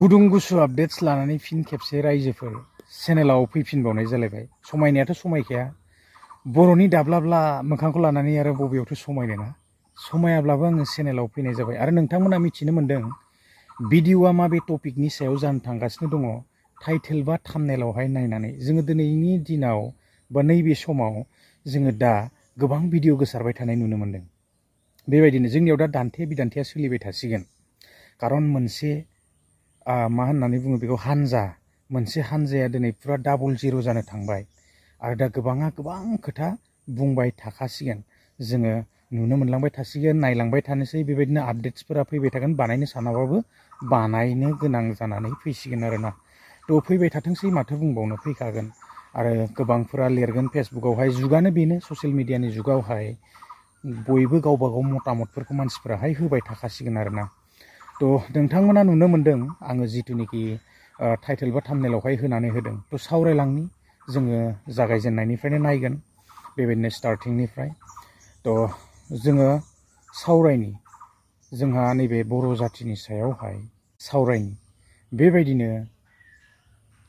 गुदुं गुसु आपडेट्स लानानै फिन खेबसे रायजोफोर चेनेलाव फैफिनबावनाय जालायबाय। समायनायाथ' समायखाया, बर'नि दाब्लाब्ला मोखांखौ लानानै आरो बबेयावथो समायनो ना। समायाब्लाबो आङो चेनेलाव फैनाय जाबाय आरो नोंथांमोना मिथिनो मोन्दों भिडिअ'आ माबे टपिकनि सायाव जानो थांगासिनो दङ टाइटेल बा थाम्बनेलावहाय नायनानै जोङो दिनैनि दिनाव बा नैबे समाव जोङो दा गोबां भिडिअ गोसारबाय थानाय नुनो मोन्दों। बेबायदिनो जोंनियाव दा दान्थे बिदान्थेया सोलिबाय थासिगोन, खारन मोनसे मा होननानै बुङो बेखौ हानजा, मोनसे हानजाया दिनै फुरा डाबल जिर' जानो थांबाय आरो दा गोबाङा गोबां खोथा बुंबाय थाखासिगोन, जोङो नुनो मोनलांबाय थासिगोन, नायलांबाय थानोसै, बेबायदिनो आपडेट्सफोरा फैबाय थागोन, बानायनो सानाबाबो बानायनो गोनां जानानै फैसिगोन आरोना। थ' फैबाय थाथोंसै, माथो बुंबावनो, फैखागोन। आरो गोबांफोरा लिरगोन फेसबुकावहाय, जुगानो बेनो, ससियेल मिडियानि जुगावहाय बयबो गावबा गाव मतामतफोरखौ मानसिफोराहाय होबाय थाखासिगोन आरोना। थ' नोंथांमोना नुनो मोन्दों आङो जिथुनिखि टाइटेल बा थाम्बनेलावहाय होनानै होदों। थ' सावरायलांनि, जोङो जागायजेननायनिफ्रायनो नायगोन, बेबायदिनो स्टार्टिंनिफ्राय। थ' जोङो सावरायनि, जोंहा नैबे बर' जाथिनि सायावहाय सावरायनि। बेबायदिनो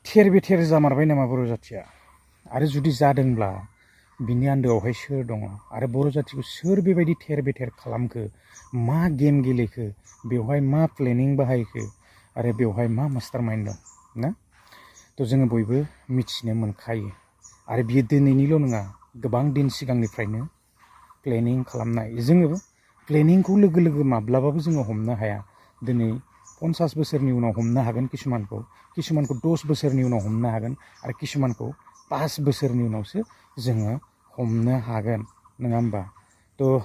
थेर बेथेर जामारबाय नामा बर' जाथिया? आरो जुदि जादोंब्ला बिनि आन्दोआवहाय सोर दङ? आरो बर' जातिखौ सोर बेबायदि थेर बेथेर खालामखो? मा गेम गेलेखो? बेवहाय मा प्लेनिं बाहायखो? आरो बेवहाय मा मास्टार माइन्ड दं ना? थ' जोङो बयबो मिथिनो मोनखायो। आरो बियो दिनैनिल' नङा, गोबां दिन सिगांनिफ्रायनो प्लेनिं खालामनाय। जोङो प्लेनिंखौ लोगो लोगो माब्लाबाबो जोङो हमनो हाया। दिनै 50 बोसोरनि उनाव हमनो हागोन किसुमानखौ 10 बोसोरनि उनाव हमनो हागोन, आरो किसुमानखौ 5 बोसोरनि उनावसो जोङो हमनो हागोन, नङा होमबा? थ'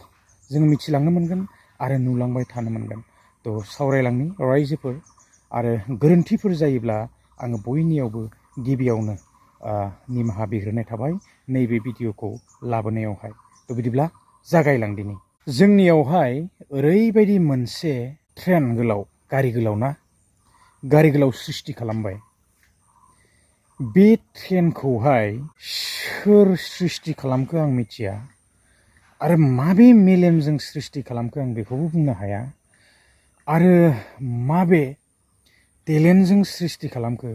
जोङो मिथिलांनो मोनगोन आरो नुलांबाय थानो मोनगोन। थ' सावरायलांनि रायजोफोर, आरो गोरोन्थिफोर जायोब्ला आङो बयनियावबो गिबियावनो निमाहा बिग्रोनाय थाबाय नैबे भिडिअ'खौ लाबोनायावहाय। थ' बिदिब्ला जागायलांदिनि। जोंनियावहाय ओरैबायदि मोनसे ट्रेन गोलाव, गारि गोलाव ना, गारि गोलाव सृष्टि खालामबाय। बे ट्रेनखौहाय सोर सृष्टि खालामखो आं मिथिया, आरो माबे मेलेमजों सृष्टि खालामखो आं बेखौबो बुंनो हाया, आरो माबे टेलेन्टजों सृष्टि खालामखो,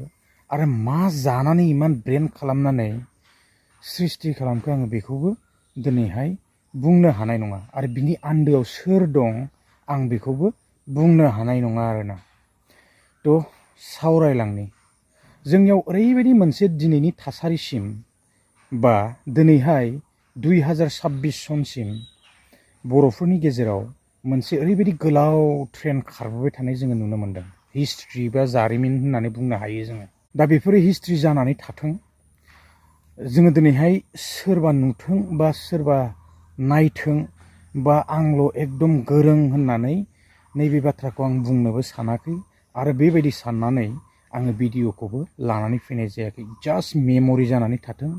आरो मा जानानै इमान ब्रेन खालामनानै सृष्टि खालामखो आङो बेखौबो दिनैहाय बुंनो हानाय नङा। आरो बिनि आन्दोआव सोर दं आं बेखौबो बुंनो हानाय नङा आरोना। थ' सावरायलांनि। जोंनियाव ओरैबायदि मोनसे दिनैनि थासारिसिम, बा दिनैहाय 2026 सनसिम बर'फोरनि गेजेराव मोनसे ओरैबायदि गोलाव ट्रेन खारबोबाय थानाय जोङो नुनो मोन्दों। हिस्ट्रि बा जारिमिन होननानै बुंनो हायो जोङो। दा बेफोरो हिस्ट्रि जानानै थाथों। जोङो दिनैहाय सोरबा नुथों बा सोरबा नायथों बा आंल' एकदम गोरों होननानै नैबे बाथ्राखौ आं बुंनोबो सानाखै, आरो बेबायदि साननानै आङो भिडिअ'खौबो लानानै फैनाय जायाखै। जास्ट मेम'रि जानानै थाथों,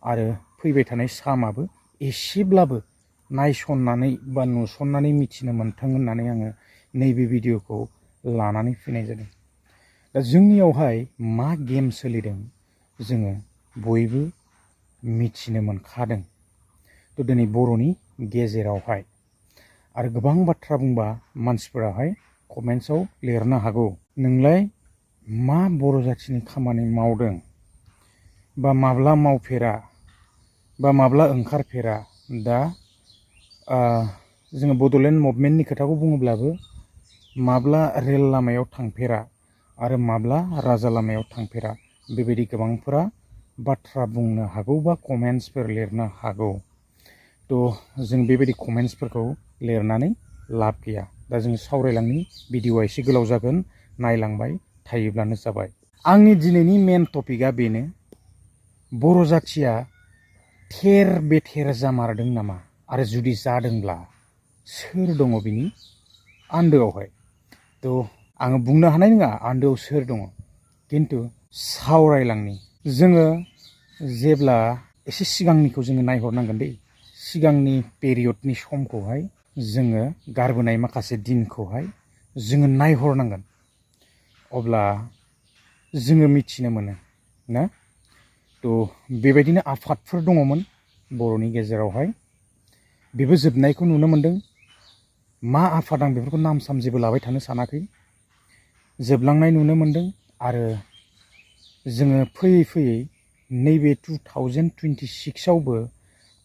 आरो फैबाय थानाय सामाबो एसेब्लाबो नायसननानै बा नुसननानै मिथिनो मोनथों होननानै आङो नैबे भिडिअ'खौ लानानै फैनाय जादों। दा जोंनियावहाय मा गेम सोलिदों जोङो बयबो मिथिनो मोनखादों। थ' दिनै बर'नि गेजेरावहाय, आरो गोबां बाथ्रा बुंबा मानसिफोराहाय कमेन्ट्सआव लिरनो हागौ, नोंलाय मा बर' जाथिनि खामानि मावदों, बा माब्ला मावफेरा, बा माब्ला ओंखारफेरा। दा जोङो बड'लेण्ड मुभमेन्टनि खोथाखौ बुङोब्लाबो माब्ला रेल लामायाव थांफेरा, आरो माब्ला राजा लामायाव थांफेरा, बेबायदि गोबांफोरा बाथ्रा बुंनो हागौ बा कमेन्ट्सफोर लिरनो हागौ। थ' जों बेबायदि कमेन्ट्सफोरखौ लिरनानै लाब गैया। दा जों सावरायलांनि, भिडिअ'आ एसे गोलाव जागोन, नायलांबाय थायोब्लानो जाबाय। आंनि दिनैनि मेन टपिकआ बेनो, बर' जाथिया थेर बेथेर जामारदों नामा? आरो जुदि जादोंब्ला सोर दङ बिनि आन्दोआवहाय? थ' आङो बुंनो हानाय नङा आन्दोआव सोर दङ, खिन्थु सावरायलांनि। जोङो जेब्ला एसे सिगांनिखौ जोङो नायहरनांगोन दै, सिगांनि पेरियडनि समखौहाय जोङो गारबोनाय माखासे दिनखौहाय जोङो नायहरनांगोन, अब्ला जोङो मिथिनो मोनो ना। थ' बेबायदिनो आफादफोर दङमोन बर'नि गेजेरावहाय, बेबो जोबनायखौ नुनो मोन्दों। मा आफाद आं बेफोरखौ नाम साम जेबो लाबाय थानो सानाखै। जोबलांनाय नुनो मोनदों आरो जोङो फैयै फैयै नैबे 2026आवबो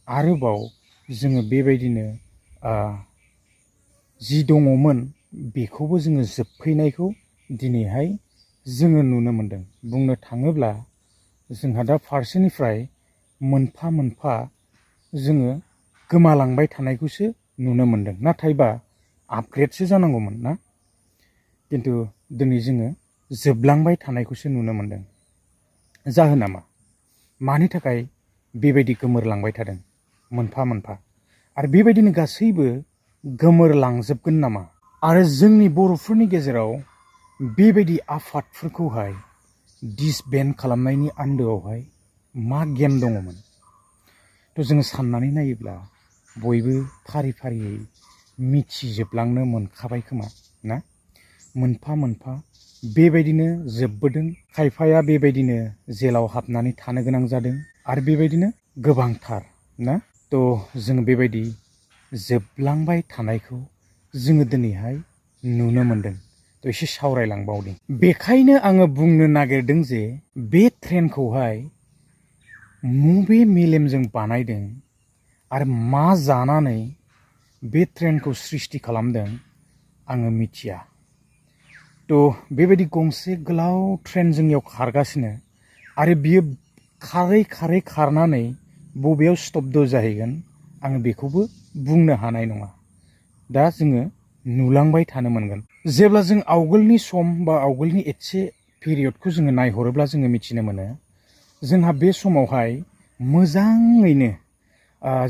आरोबाव जोङो बेबायदिनो जि दङमोन बेखौबो जोङो जोबफैनायखौ दिनैहाय जोङो नुनो मोनदों। बुंनो थाङोब्ला जोंहा दा फारसेनिफ्राय मोनफा मोनफा जोङो गोमालांबाय थानायखौसो नुनो मोनदों। नाथायबा आपग्रेडसो जानांगौमोन ना, खिन्थु दिनै जोङो जोबलांबाय थानायखौसो नुनो मोनदों। जाहोना मा? मानि थाखाय बेबायदि गोमोरलांबाय थादों मोनफा मोनफा? आरो बेबायदिनो गासैबो गोमोरलांजोबगोन नामा? आरो जोंनि बर'फोरनि गेजेराव बेबायदि आफादफोरखौहाय डिसबेन्ड खालामनायनि आन्दोआवहाय मा गेम दङमोन? थ' जोङो साननानै नायोब्ला बयबो फारि फारियै मिथिजोबलांनो मोनखाबाय खोमा ना? मोनफा मोनफा बेबायदिनो जोबबोदों। खायफाया बेबायदिनो जेलाव हाबनानै थानो गोनां जादों आरो बेबायदिनो गोबांथार ना? थ' जोङो बेबायदि जोबलांबाय थानायखौ जोङो दिनैहाय नुनो मोनदों। थ' एसे सावरायलांबावदों। बेखायनो आङो बुंनो नागिरदों जे बे ट्रेनखौहाय मबे मेलेमजों बानायदों आरो मा जानानै बे ट्रेनखौ सृष्टि खालामदों आङो मिथिया। थ' बेबायदि गंसे गोलाव ट्रेन जोंनियाव खारगासिनो आरो बियो खारै खारै खारनानै बबेयाव स्तब्द जाहैगोन आङो बेखौबो बुंनो हानाय नङा। दा जोङो नुलांबाय थानो मोनगोन। जेब्ला जों आवगोलनि सम बा आवगोलनि एसे पिरियडखौ जोङो नायहरोब्ला जोङो मिथिनो मोनो जोंहा बे समावहाय मोजाङैनो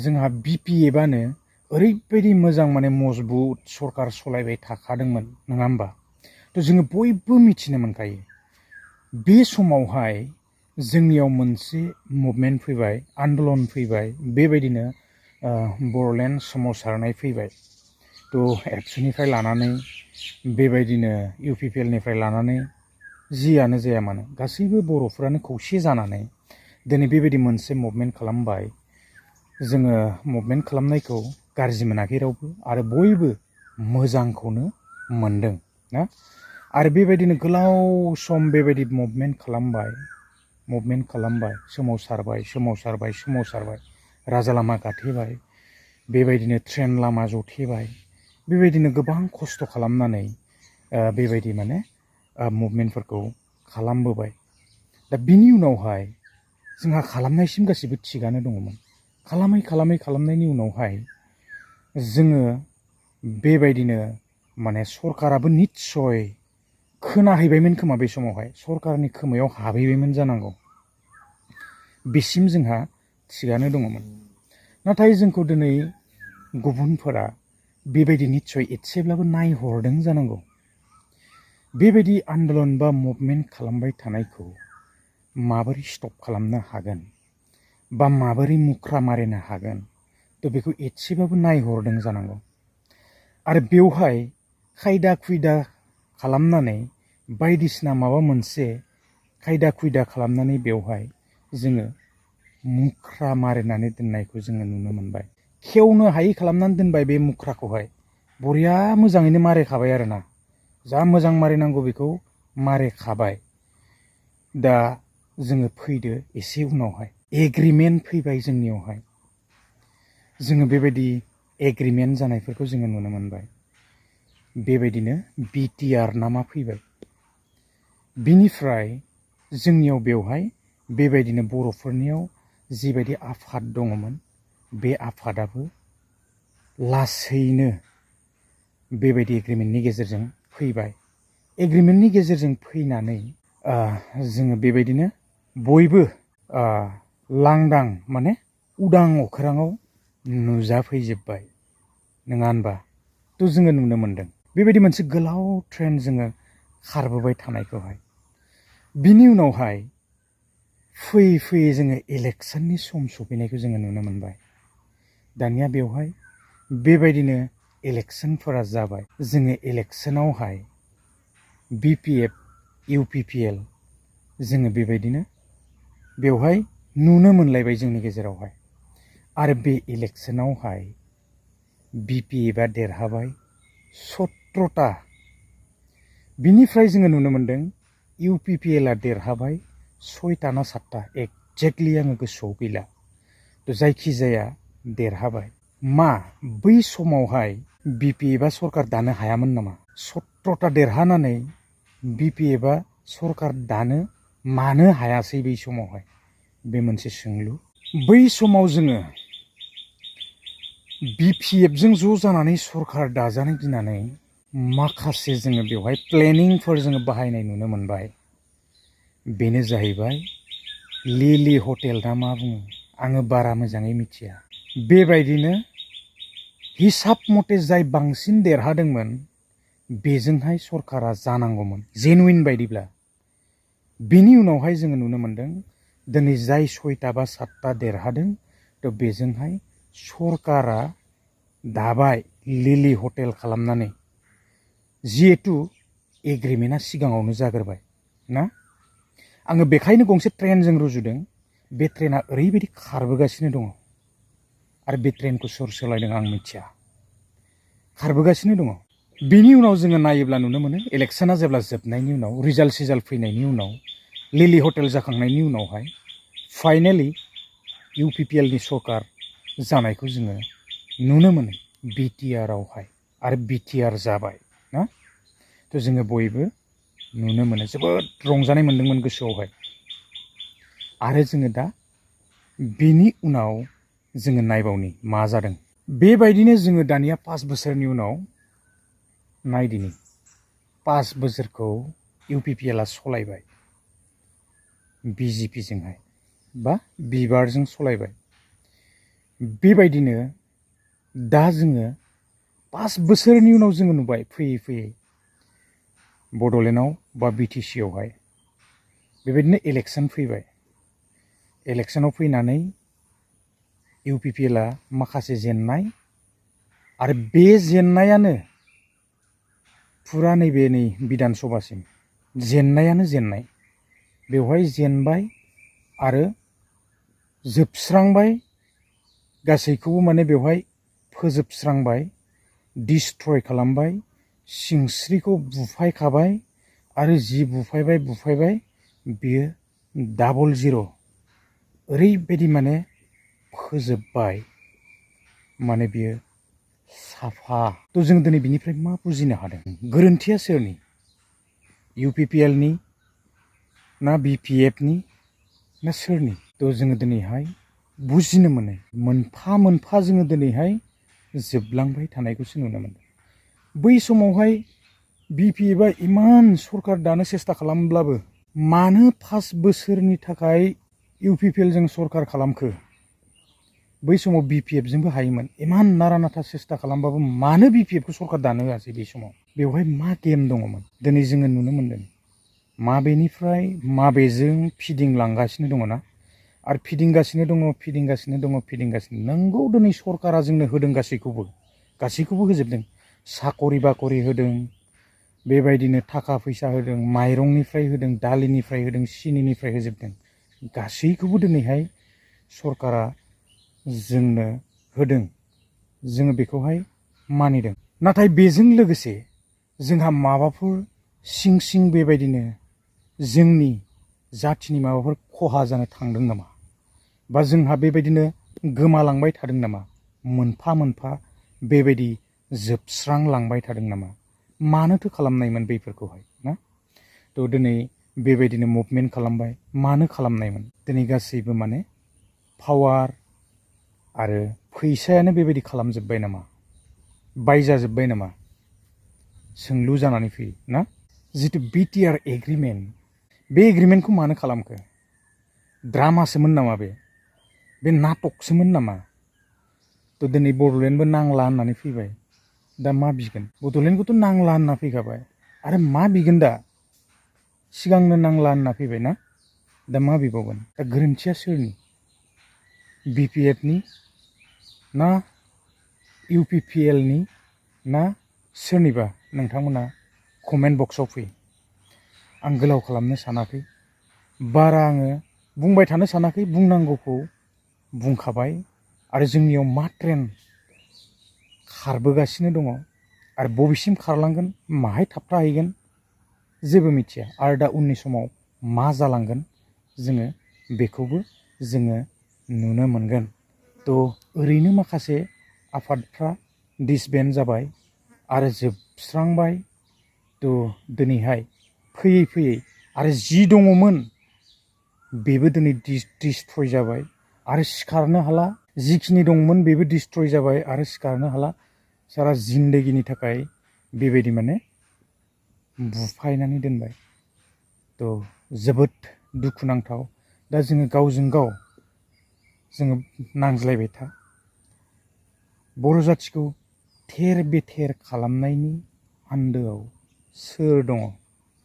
जोंहा BPFआनो ओरैबायदि मोजां माने मजबुत सरकार सलायबाय थाखादोंमोन नङा होमबा? थ' जोङो बयबो मिथिनो मोनखायो बे समावहाय जोंनियाव मोनसे मुभमेन्ट फैबाय, आन्दलन फैबाय, बेबायदिनो बर'लेण्ड सोमावसारनाय फैबाय। थ' एबसुनिफ्राय लानानै बेबायदिनो UPPLनिफ्राय लानानै जियानो जाया मानो गासैबो बर'फ्रानो खौसे जानानै दिनै बेबायदि मोनसे मुभमेन्ट खालामबाय। जोङो मुभमेन्ट खालामनायखौ गाज्रि मोनाखै रावबो आरो बयबो मोजांखौनो मोनदों ना? आरो बेबायदिनो गोलाव सम बेबायदि मुभमेन्ट खालामबाय, सोमावसारबाय, राजा लामा गाथेबाय, बेबायदिनो ट्रेन लामा जथेबाय, बेबायदिनो गोबां खस्थ' खालामनानै बेबायदि माने मुभमेन्टफोरखौ खालामबोबाय। दा बिनि उनावहाय जोंहा खालामनायसिम गासिबो थिगानो दङमोन। खालामनायनि उनावहाय जोङो बेबायदिनो माने सरकाराबो निस्सय खोनाहैबायमोन खोमा बे समावहाय, सरकारनि खोमायाव हाबहैबायमोन जानांगौ। बिसिम जोंहा थिगानो दङमोन। नाथाय जोंखौ दिनै गुबुनफोरा बेबायदि निस्सय एसेब्लाबो नायहरदों जानांगौ। बेबायदि आन्दलन बा मुभमेन्ट खालामबाय थानायखौ माबोरै स्टप खालामनो हागोन बा माबोरै मुख्रा मारिनो हागोन, थ' बेखौ एसेबाबो नायहरदों जानांगौ। आरो बेवहाय खायदा खुयदा खालामनानै बायदिसिना माबा मोनसे खायदा खुयदा खालामनानै बेवहाय जोङो मुख्रा मारिनानै दोननायखौ जोङो नुनो मोनबाय। खेवनो हायि खालामनानै दोनबाय बे मुख्राखौहाय। बरिया मोजाङैनो मारिखाबाय आरोना, जा मोजां मारिनांगौ बेखौ मारिखाबाय। दा जोङो फैदो एसे उनावहाय एग्रिमेन्ट फैबाय जोंनियावहाय। जोङो बेबायदि एग्रिमेन्ट जानायफोरखौ जोङो नुनो मोनबाय। बेबायदिनो BTR नामा फैबाय। बिनिफ्राय जोंनियाव बेवहाय बेबायदिनो बर'फोरनियाव जिबायदि आफाद दङमोन बे आफादाबो लासैनो बेबायदि एग्रिमेन्टनि गेजेरजों फैबाय। एग्रिमेन्टनि गेजेरजों फैनानै जोङो बेबायदिनो बयबो लांदां माने उदां अख्राङाव नुजाफैजोब्बाय नङा होनबा? थ' जोङो नुनो मोनदों बेबायदि मोनसे गोलाव ट्रेन जोङो खारबोबाय थानायखौहाय। बिनि उनावहाय फैयै फैयै जोङो इलेक्सननि सम सफैनायखौ जोङो नुनो मोनबाय। दानिया बेवहाय बेबायदिनो इलेक्सनफोरा जाबाय। जोङो इलेक्सनावहाय BPF, UPPL जोङो बेबायदिनो बेवहाय नुनो मोनलायबाय जोंनि गेजेरावहाय। आरो बे इलेक्सनावहाय BPFआ देरहाबाय 17टा बिनिफ्राय जोङो नुनो मोन्दों UPPLआ देरहाबाय 6टा ना 7टा एक्जेक्टलि आङो गोसोआव गैला। थ' जायखिजाया देरहाबाय। मा बै समावहाय BPFआ सरकार दानो हायामोन नामा? 17टा देरहानानै BPFआ सरकार दानो मानो हायासै बै समावहाय? बे मोनसे सोंलु। बै समाव जोङो BPFजों ज' जानानै सरकार दाजानो गिनानै माखासे जोङो बेवहाय प्लेनिंफोर जोङो बाहायनाय नुनो मोनबाय। बेनो जाहैबाय लिलि हटेल ना मा बुङो आङो बारा मोजाङै मिथिया। बेबायदिनो हिसाब मथे जाय बांसिन देरहादोंमोन बेजोंहाय सरकारा जानांगौमोन जेनुइन बायदिब्ला। बेनि उनावहाय जोङो नुनो मोन्दों दिनै जाय 6टा बा 7टा देरहादों थ' बेजोंहाय सरकारा दाबाय लिलि हटेल खालामनानै, जिहेतु एग्रिमेन्टआ सिगाङावनो जाग्रोबाय ना। आङो बेखायनो गंसे ट्रेनजों रुजुदों। बे ट्रेना ओरैबायदि खारबोगासिनो दङ आरो बे ट्रेनखौ सोर सालायदों आं मिथिया, खारबोगासिनो दङ। बेनि उनाव जोङो नायोब्ला नुनो मोनो इलेक्सना जेब्ला जोबनायनि उनाव रिजाल्ट फैनायनि उनाव लिलि हटेल जाखांनायनि उनावहाय फाइनेलि UPPLनि सरकार जानायखौ जोङो नुनो मोनो BTRआवहाय आरो BTR जाबाय ना। थ' जोङो बयबो नुनो मोनो, जोबोद रंजानाय मोन्दोंमोन गोसोआवहाय। आरो जोङो दा बिनि उनाव जोङो नायबावनि मा जादों। बेबायदिनो जोङो दानिया 5 बोसोरनि उनाव नायदिनि 5 बोसोरखौ UPPLआ सलायबाय BJPजोंहाय बा बिबारजों सलायबाय। बेबायदिनो दा जोङो 5 बोसोरनि उनाव जोङो नुबाय फैयै फैयै बड'लेण्डआव बा BTCआवहाय बेबायदिनो इलेक्सन फैबाय। इलेक्सनाव फैनानै UPPLआ माखासे जेननाय आरो बे जेननायानो फुरा नैबे बिधान सभासिम जेननायानो जेननाय। बेवहाय जेनबाय आरो जोबस्रांबाय, गासैखौबो माने बेवहाय फोजोबस्रांबाय, डिस्ट्रय खालामबाय, सिंस्रिखौ बुफायखाबाय आरो जि बुफायबाय बियो डाबल जिर' ओरैबायदि माने फोजोबबाय, माने बियो साफा। थ' जों दिनै बिनिफ्राय मा बुजिनो हादों? गोरोन्थिया सोरनि? UPPLनि ना BPFनि ना सोरनि? थ' जोङो दिनैहाय बुजिनो मोनो मोनफा मोनफा जोङो दिनैहाय जोबलांबाय थानायखौसो नुनो मोनो। बै समावहाय BPFआ इमान सरकार दानो सेस्था खालामब्लाबो मानो 5 बोसोरनि थाखाय UPPLजों सरकार खालामखो? बै समाव BPFजोंबो हायोमोन। इमान नारा नाथा सेस्था खालामबाबो मानो BPFखौ सरकार दानो होआसै बै समाव? बेवहाय मा गेम दङमोन? दिनै जोङो नुनो मोन्दों माबेनिफ्राय माबेजों फिदिंलांगासिनो दङ ना, आरो फिदिंगासिनो दङ। नंगौ दिनै सरकारा जोंनो होदों गासैखौबो होजोबदों। साकरि बाकरि होदों, बेबायदिनो थाखा फैसा होदों, माइरंनिफ्राय होदों, दालिनिफ्राय होदों, सिनिनिफ्राय होजोबदों। गासैखौबो दिनैहाय सरकारा जोंनो होदों, जोङो बेखौहाय मानिदों। नाथाय बेजों लोगोसे जोंहा माबाफोर सिं बेबायदिनो जोंनि जाथिनि माबाफोर खहा जानो थांदों नामा, बा जोंहा बेबायदिनो गोमालांबाय थादों नामा? मोनफा मोनफा बेबायदि जोबस्रांलांबाय थादों नामा? मानोथो खालामनायमोन बैफोरखौहाय ना? थ' दिनै बेबायदिनो मुभमेन्ट खालामबाय। मानो खालामनायमोन? दिनै गासैबो माने पावार आरो फैसायानो बेबायदि खालामजोब्बाय नामा? बायजाजोब्बाय नामा? सोंलु जानानै फैयो ना। जिथु BTR एग्रिमेन्ट, बे एग्रिमेन्टखौ मानो खालामखो? ड्रामासोमोन नामा? बे नाटकसोमोन नामा? थ' दिनै बड'लेण्डबो नांला होननानै फैबाय। दा मा बिगोन? बड'लेण्डखौथ' नांला होनना फैखाबाय आरो मा बिगोन दा? सिगांनो नांला होनना फैबाय ना, दा मा बिबावगोन? दा गोरोन्थिया सोरनि? BPFनि ना UPPLनि ना सोरनिबा? नोंथांमोना कमेन्ट बक्सआव फै। आं गोलाव खालामनो सानाखै, बारा आङो बुंबाय थानो सानाखै, बुंनांगौखौ बुंखाबाय। आरो जोंनियाव मा ट्रेन खारबोगासिनो दङ आरो बबेसिम खारलांगोन, माहाय थाबथाहैगोन, जेबो मिथिया आरो दा उननि समाव मा जालांगोन जोङो बेखौबो जोङो नुनो मोनगोन। थ' ओरैनो माखासे आफादफ्रा डिसबेन्ड जाबाय आरो जोबस्रांबाय। थ' दिनैहाय फैयै फैयै आरो जि दङमोन बेबो दिनै डिस्ट्रय जाबाय आरो सिखारनो हाला। जिखिनि दंमोन बेबो डिस्ट्रय जाबाय आरो सिखारनो हाला। सारा जिन्दगिनि थाखाय बेबायदि माने बुफायनानै दोनबाय। थ' जोबोद दुखुनांथाव। दा जोङो गावजों गाव जोङो नांज्लायबाय था। बर' जाथिखौ थेर बेथेर खालामनायनि आन्दोआव सोर दङ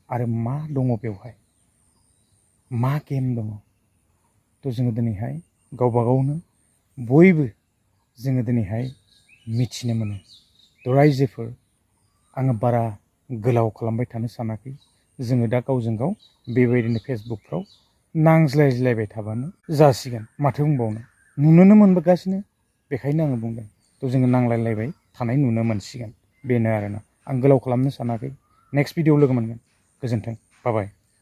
आरो मा दङ बेवहाय, मा गेम दङ? थ' जोङो दिनैहाय गावबा गावनो बयबो जोङो दिनैहाय मिथिनो मोनो। थ' रायजोफोर, आङो बारा गोलाव खालामबाय थानो सानाखै। जोङो दा गावजों गाव बेबायदिनो फेसबुकफ्राव नांज्लायज्लायबाय थाबानो जासिगोन। माथो बुंबावनो, नुनोनो मोनबोगासिनो, बेखायनो आङो बुंदों। थ' जोङो नांलायलायबाय थानाय नुनो मोनसिगोन, बेनो आरोना। आं गोलाव खालामनो सानाखै। नेक्स्ट भिडिअ लोगो मोनगोन। गोजोन्थों, बाय बाय।